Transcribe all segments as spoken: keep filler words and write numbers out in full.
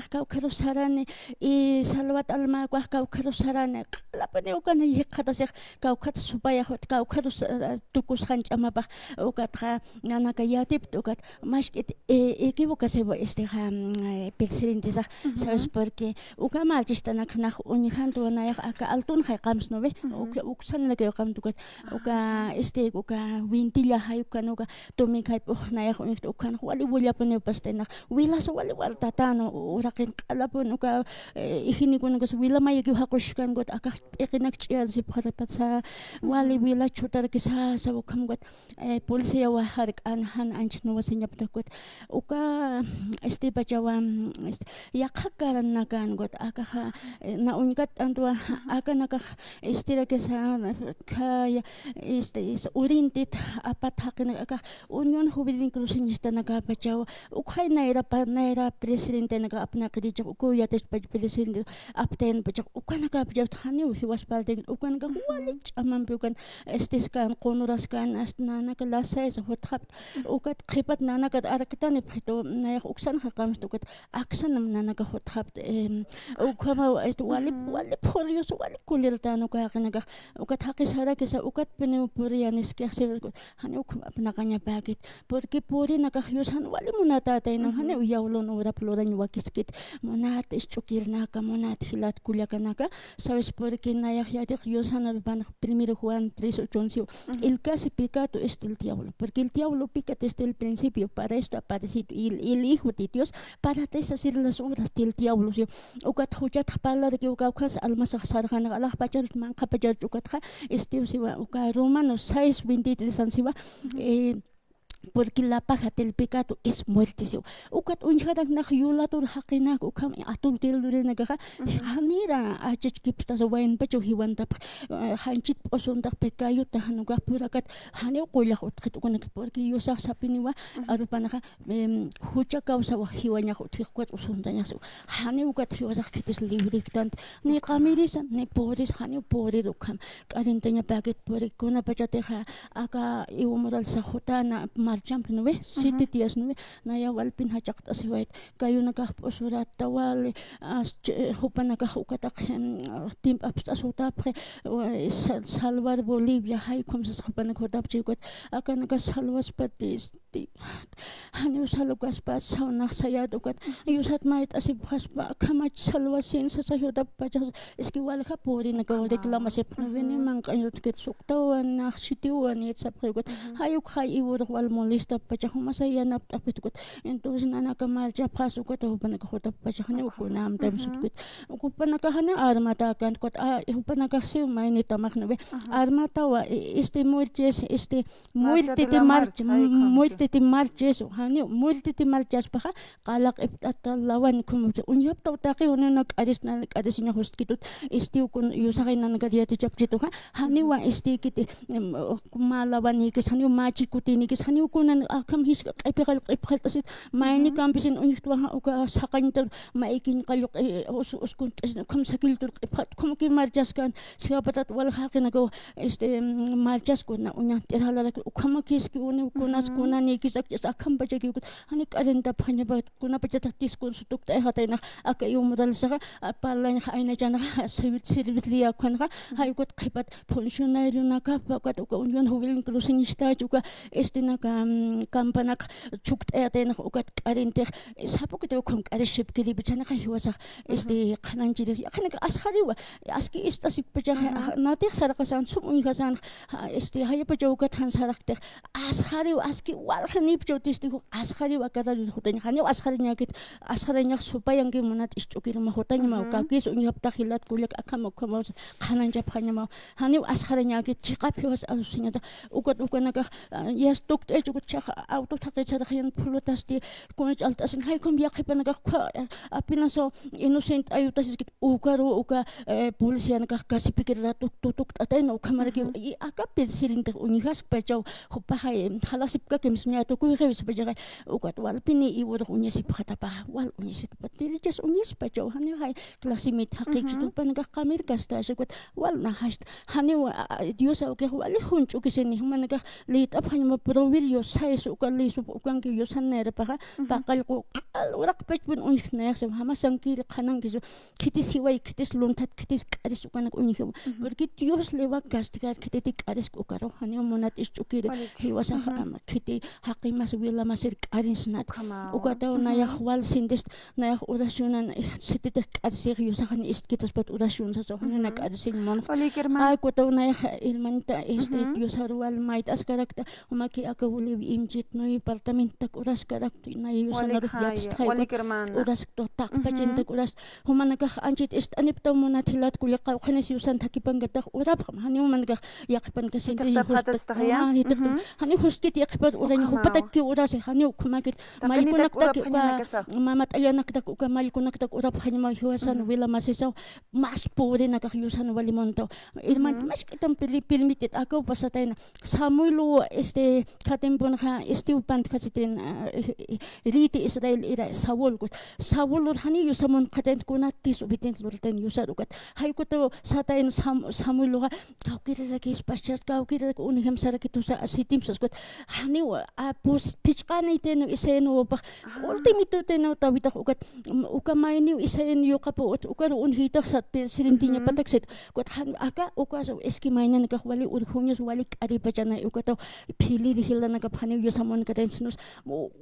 kawkharus sarani, y Salvat Almakuax kawkharus sarani, q'alapuni ukan jikxatasix, kawkhat supayax, kawkharus, eh, tukusxan ch'amapax, ukatxa, nanaka yatipta ukat, mask'it, eh, equivocasiwa, este, ja, mm, eh, presidentisax, ¿sabes? Porque uka marchistanakxa nax uñjantwa nayax aka altunxa qamsnuwi, uka, uksanirakiw qamta ukat, uka, este, uka wintilla jayukan uka, Tumikaypux nayax uñjta ukan wali willapuniw past'inax, wilas wali wartatanu, uraqin q'alapun uka, eh, ijinikunakas wila mayikiw jaqushkankut, akax p'iqinak ch'iyarisipxarapatsa, wali wila chutarakisa, sa ukhamkut, eh, policiawa jark'an jan anchhnuwa sañaptakut, uka, este, pachawa, este, yaqha karanakankut, akaxa, eh, na uñkat t'antwa, akanakax, estirakisa, khaya, este, es, urintit, apat jaqinak, akax, Unión Juvenil Cruceñistanakapachaw, ukxay nayra pa-, nayra presidentenaka apnaqirichix, uka yatichpach presidente aptayanpachax, ukanakapachaw janiw jiwaspartin, ukanakax wali ch'amampi ukan, este, skan, qunuras kan, hasta nanaka las seis jutxapta, ukat qhipat nanakat arktanipxitu, nayax uksanxa qamsta ukat, aksanam nanaka jutxapta, em, ukhamaw, este, wali, wali furioso, wali colertan uka jaqinakax, ukat jaqi sarakisa, ukatpiniw puriyaniskix, si, Janiw ukham apnaqañapäkit, porque purinakax Diosan wali munatätaynaw, janiw diablon urap lurañ wakiskit, munat isch'ukirnaka, munat jilat kullakanaka, ¿sabes? Porque nayax yatix Diosan arupanax primero Juan tres ocho once, el que hace pecado es del diablo, porque el diablo peca desde el principio, para esto ha aparecido el, el Hijo de Dios, para deshacer las obras del diablo, ¿sí? Ukat juchatx parlarakiw kawkhas almasax sarxanax alaxpacharus manqhapacharus ukatxa, este, siwa, uka Romanos seis veintitrés an siwa, eh, porque la paga del pecado es muerte, siwa. Ukat uñjarak nax yulatur jaqinak ukham atur del lurenakaxa, janira achachkipstas waynpachaw jiwantapx, eh, janchit p'usuntax pecayuta jan ukax purakat, janiw qullax utqit ukanak, porque Diosax sapiniwa, arupanaxa, em, jucha kawsawa jiwañax utjix ukat usuntañax siwa. Janiw ukat jiwasax khitis libriktant, ni qamirisan, ni puris, janiw purir ukham. K'arintañapäkit puri, kunapachatixa aka Evo Morales jutana marchampi, ¿no ve? Siete días, ¿no ve? Naya walpin jachaqt'asiwayt. Kayunakax p'usurata wali, as-, ch-, jupanakax ukataq, em, timp'apst'as jutapxi, eh, sa-, salvar Bolivia, jay khumsas jupanak jutapchi ukat, akanakax salvaspati, Ti-, janiw salukaspa, sawnax sayät ukat, yusat mayt'asipxaspa, akhamach salvación sasa jutappachax, es que walja purinakaw reclamasipxna, vini manq'añ utkit suqtawan, nax sitiwan yat sapxi ukat, jay ukxay iwurux wal molestappachax, jumasa yanapt'apit ukat, entonces nanaka marchapxas ukat, jupanaka jutappachax, janiw kuna amtam sutkit, jupanakax janiw armata akant ukat, a, jupanakax siw maynitamaxna, ve, armatawa, e-, este, muertes, este, Muerte de la marcha, muerte de marcha, eso, janiw, muerte de marchaspaxa, qala q'ipt'ata lawan, como uñjaptaw taqi, uñuna k'arisna, k'arisiñax juskitut, istiw kun, yusaxay nanakar yatichapchituxa, janiwa, isti kiti, em, ma lawanikis, janiw ma chikutinikis, janiw kunan, akham jisk'a q'ipxal, q'ipxalt'asit, mayni kampisin uñjtwa, uka saqañtur, ma ikiñ qalluq, eh, us-, uskunt'asin, ukham sakilltur q'ipxalt, como que marchaskan, siwapatat wal jaqinakaw, este, mm, marchasku, na uñant'ir jalarak, ukhamakiski, uni, kunas, kunanikis, ak-, akhampachakiw, jani k'arintapxañapat, kunapachataq discurso tukt'ayxataynax, aka Evo Moralesaxa, a, parlañxa, aynachanaxa, sirvi-, sirvis liyakhanxa, jay ukat qhipat funcionarionakapa, ukat uka Unión Juvenil Cruceñistach, uka, este, naka, mm, campanak chukt'ayataynax, ukat k'arintix, sapukiti ukham k'arishipkiripachanaxa jiwasax, este, qhananchirix, yaqhanaka asxariwa, aski ist'asippachaxa, natix saraqasan, sum uñjasan, ja, este, jayapachaw ukat jan saraqtix, asxariw, aski waljanipchaw testigo, asxariw aka radio jutañ, janiw asxarañäkit, asxarañax supayanki munat isch'ukiruma jutañamaw, kakis uñjaptax jilat kullak akham ukhamaw, qhananchapxañamaw, janiw asxarañäkit, chiqap jiwas asusiñata, ukat ukanakax, ah, yas tukt'ayach ukat chax auto thaqi saraxyan pulutasti, kuna ch'alt'asin, jay ukham yaqhipanakax, kha, apenas, oh, inocente ayutasiskit, Ukaru uka, eh, policianakax kasipikirata tukt'atayna ukhamaraki, y aka presidentix uñjaspachaw, jupaxa, eh, jalasipkakims, ña tukuyxiw sipachixay, ukat walpini iwurux uñisipxatapaxa, wal uñisitpat, dilichas uñispachaw, janiw jay clasemit jaqïkchit, jupanakax qamir kastasa, ukat wal naxacht, janiw, a, a, Dios awkix wali junch'ukisini, jumanakax liyt'apxañama Proverbios seis, uka liysup ukanki yusan nayrapaxa, paqallqu q'al uraqpachpun uñjt nayaxsi, jamasankiri qhanankisi, khitis jiway, khitis lunthat, khitis k'aris ukanak uñjiwa. Porque Dios le va a castigar, khititi k'aris ukaru, janiw munat isch'ukiri, jiwasax, ama, khiti jaqimas wilamasir k'arinsnat. Ukataw nayax wal sintist, nayax oracionan, sititix k'arisix yusaxani istkitaspat oracion sasa, janiw na k'arisiñ munx. Ukataw nayax, hermanita, este, Diosar wal mayt'askarakta, jumaki aka Bolivia imchit, no, departamentotak uraskarakta, nay yusanarux yatstxay, urasktu taqpachintak uras, jumanakax anchit ist'aniptaw munat jilat kullaka, qawqhanis yusan thakipankaptax urapxam, janiw jumanakax yaqhipankasinti, janiw juskit yaqhipat urañ, jupatakki urasi, janiw ukhamakit, mallkunaktak uka, mamat'allanaktak uka mallkunaktak urapxañama jiwasan wilamasisaw, más pobrenakax yusan wali muntaw. Hermano, mask'itam pili-, pilmitit, akaw pasatayna. Samuel, este, khatimpunxa, este, upantxasitin, a, riti Israel ira Saúl, Saulur jani yusamun qhatint kunat tis ubitin lurtin yusar ukat. Jay ukataw satayna Sam-, Samuelxa, kawkirirakis paschas, kawkirirak unjim sarakitusa, asitim sas ukat. Janiw, a, pus, phichqani tenu Isaín wapax, ultimito tenu Davitax ukat, uka mayniw Isaín yuqapu, ukaru unjitax sat, presidentiñapatak sat, ukat jan, aka, uka, es que maynanakax wali urjuñus, wali k'aripachanay, ukataw philiri jilanakap janiw yusamun katañ sinus,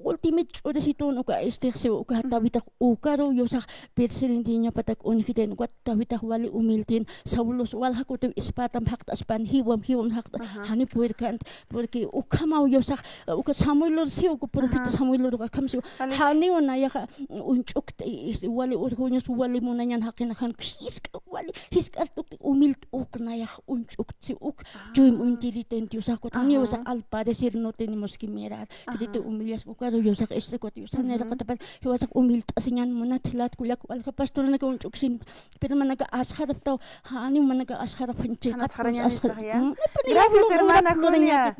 ultimit ch'urisitun uka, este, si uka Davitax ukaru yusax presidentiñapatak unjitin, ukat Davitax wali humiltin, Saulus walja kutiw espatam jaqt'aspan, jiwam, jiwam jaqt'a, jani puerkant, porque ukhamaw yusax, uka Samuelur si, uka profeta Samuelur akham si, janiw nayaxa uñch'ukt, i-, is-, wali urjuñus, wali munañan jaqinaxan, jisk'a wali, jisk'ar tukti humilde uk nayax uñch'ukt si, uk chuyma uñtiritin Diosax, ukat janiw yusax al parecer no tenemos que mirar, khititi humillas, ukaru yusax, este, ukat yusan iraqatapan, jiwasax humilt'asiñan munat jilat kullak, walja pastoranaka uñch'uksin, pero manaka asxaraptaw, janiw manaka asxarapxañ chiqap, asxara-, gracias, hermana Julia.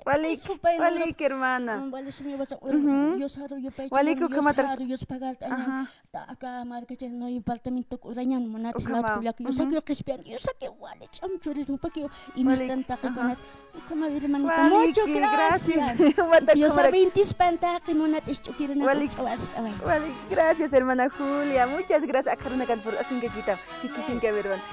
Walik, walik, hermana. Walik, ukhamatras. Aka markachin, no, departamento urañan munat jilat kullak, yusaki qhispiyan, yusaki wali ch'am churir, jupaki imistan taqi kunat. Ukhama, hermanita, muchas gracias. Dios bendispanta, qhimunat isch'ukirinata. Walik, gracias, hermana Julia. Muchas gracias. Akxarunakantpur asinkakita. Kikisinkami, hermana.